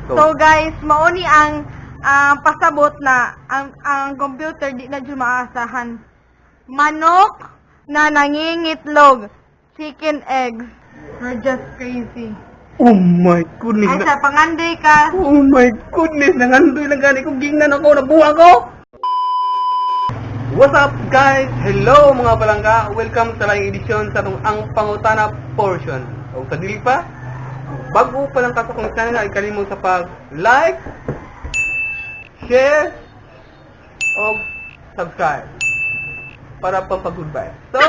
So guys, mao ni ang pasabot na ang computer di na jud maasahan. Manok na nangingitlog, chicken eggs. We're just crazy. Oh my goodness. Ay, sa pangandoy ka. Oh my goodness, nangandoy lang gani kong gingnan ako, nabuha ko. What's up, guys? Hello, mga palangga. Welcome sa laing edisyon sa atong Ang Pangutana portion. O sa dili pa, bago pa lang ka sa akong channel ay kalimot sa pag like, share, o subscribe para pampag-goodbye. So,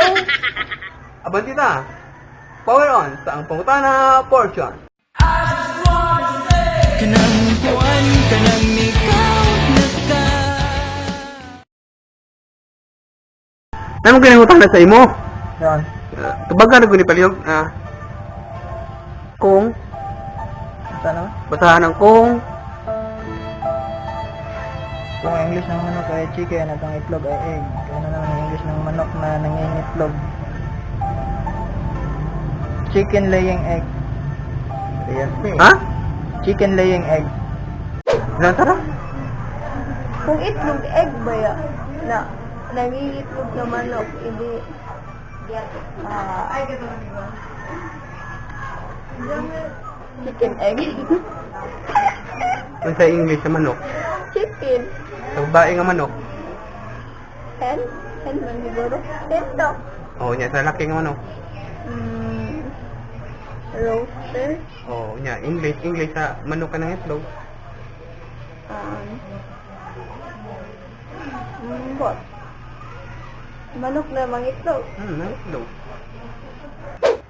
abanti na. Power on sa Ang Pangutana portion. Kanang kuan, kanang ikaw naka. Ano kinangutana sa imo? Yan. Tubagan na ni palihog ah. Kung Sana ba? Basahan ang kung. Kung ang English ng manok ay chicken at ang itlog ay egg, ano naman ang English ng manok na nangingitlog? Chicken laying egg. Ha? Chicken laying egg. Ilan tara? Kung itlog egg ba ya? Na nangingitlog na manok, hindi chicken egg. Kung sa English sa manok. Chicken. Sa babae nga manok. Hen? Hen man siguro. Hen daw. Oh, nya sa laki nga manok. Roaster. Oh, nya English, English sa manok ka ng itlog. What? Manok na mangitlog. Ng itlog.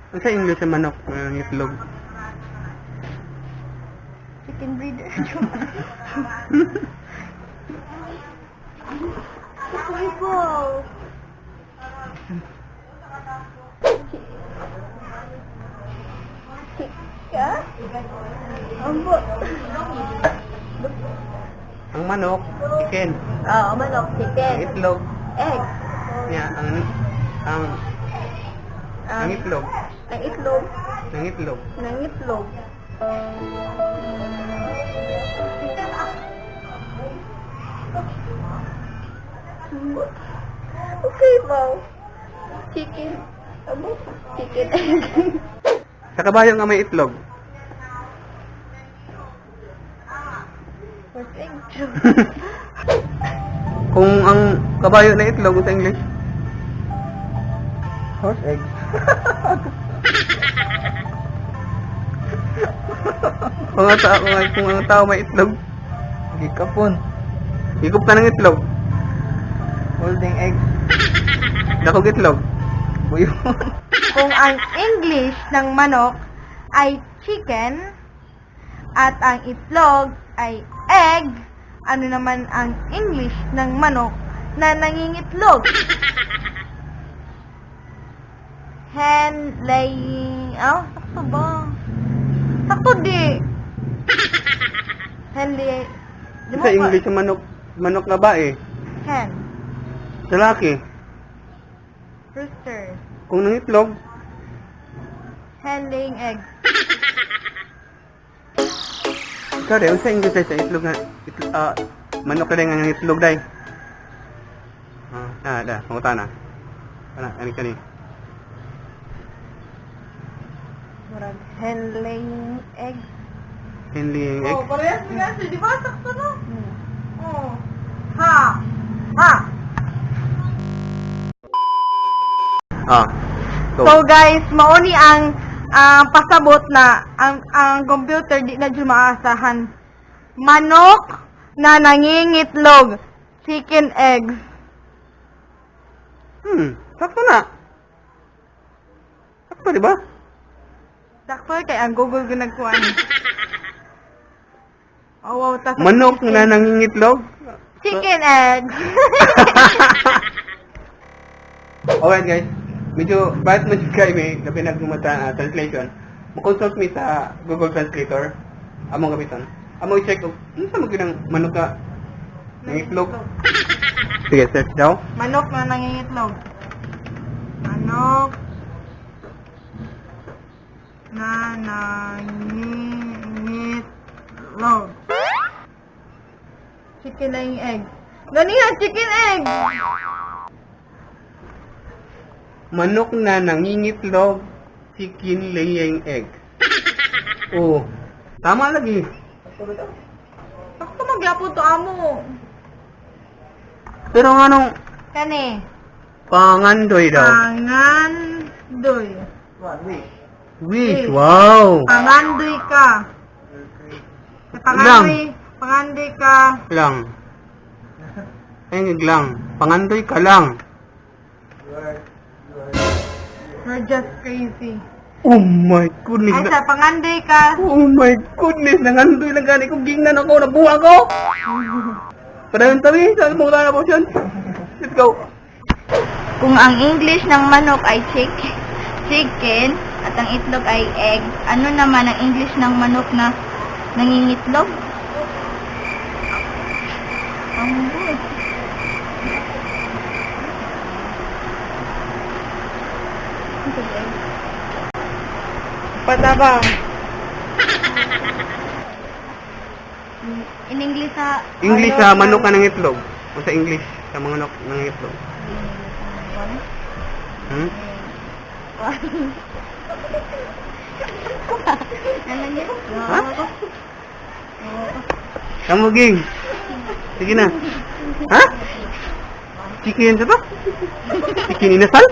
Ang sa English sa manok ng itlog. Chicken breeder. Okay po. Chika? Ambo. Ang manok, chicken. Oo, manok, Ang chicken. itlog, Egg. nya ang itlog, Ang itlog. ng itlog. Ng itlog. Okay ba? Chicken. Abo? Chicken egg. Sa kabayo nga may itlog. Horse egg. Kung ang kabayo na itlog sa English, Horse egg. Kung ang tao may itlog, Gikapon. higop ka ng itlog. Holding eggs. Dakog itlog. Buyon. Kung ang English ng manok ay chicken at ang itlog ay egg, ano naman ang English ng manok na nangingitlog? Hen laying. Oh, sakto ba? Sakto di. Hen laying. Di mo Sa ba- English sa manok, manok na bae. Hen. Sa laki. Rooster. Kung nang itlog, Hen laying egg. ikaw rin, sa English sa itlog nga, itlog, manok na rin nga itlog day. Da, pangutan na. Ana, ani kani. Murag hen laying egg. Hen laying egg. Oh, parehas nga siya. Di ba? Sakto no? Oh. Ha! Ha! Ah. Go. So guys, mao ni ang pasabot na ang computer di na jud maasahan. Manok na nangingitlog, chicken eggs. Sakto na. Sakto, di ba? Sakto kay ang Google ko nagkuan. Oh, wow, tas Manok na nangingitlog. Chicken eggs. Alright guys, medyo bright mo siya kay may labi nagmata translation. Mo-consult mi sa Google Translator. Among gamiton. Among i-check og unsa man gyud ang manok ka nangitlog. Sige, search daw. Manok na nangingitlog. Manok na nangingitlog. Itlog. Chicken laying egg. Gani nga, chicken egg! Manok na nangingitlog, chicken laying egg. Oh, tama lagi. Sakto magyapon to amo. Pero nga nung Kani. pangandoy daw. Pangandoy. One week. Wish, wow. Pangandoy ka. Pangandoy. Pangandoy ka. Lang. Ay, lang. Pangandoy ka lang. We're just crazy. Oh my goodness. Ay, sa pangandoy ka. Oh my goodness, nangandoy lang gani ko gingnan ako, nabuha ko. Padayon tabi, sa mo na po siya. Let's go. Kung ang English ng manok ay chicken at ang itlog ay egg, ano naman ang English ng manok na nangingitlog? Ang good. Patabang. In English sa English sa manok ka ng itlog. O sa English sa mga manok ng itlog. Hmm? Ha? Kamu ging. Sige na. Ha? Chicken sa to? Chicken inasal?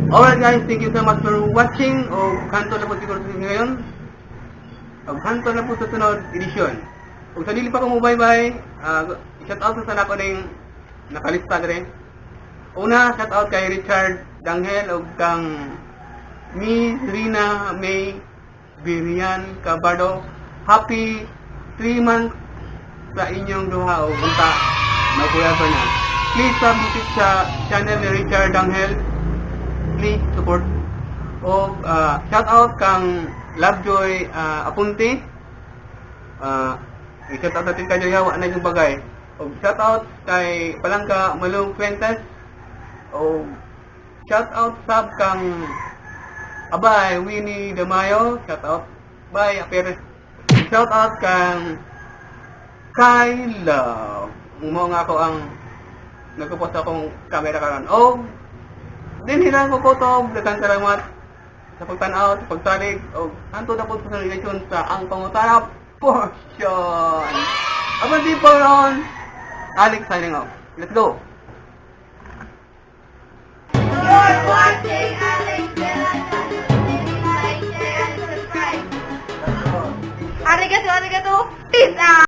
Alright guys, thank you so much for watching. O kanto na po siguro sa ngayon. O kanto na po sa sunod edisyon. O sa dili pa ko mo bye-bye, shout out sa sana ko ning nakalista dire. Una, shout out kay Richard Dangel ug kang Miss Rina May Birian Cabardo. Happy 3 months sa inyong duha o bunta. May kuya pa na. Please subscribe sa channel ni Richard Dangel. Please support. O shout out kang Lovejoy Apunte. I-shout out natin kayo yawa na yung bagay. O shout out kay Palangka Malung Fuentes. O shout out sab kang Abay Winnie Damayo, shout out. Bye, Aperes. Shout out kang Kyla. Mo nga ako ang nagpo-post akong camera karon. O din hilang ko to, daghang salamat sa pagtan-aw, sa pagsalig, o anto na po sa relasyon sa ang pangutana portion. Apan di po ron, Alex signing off. Let's go! You're watching Alex Dela Channel. Like, share, and subscribe. Arigato, arigato. Peace out!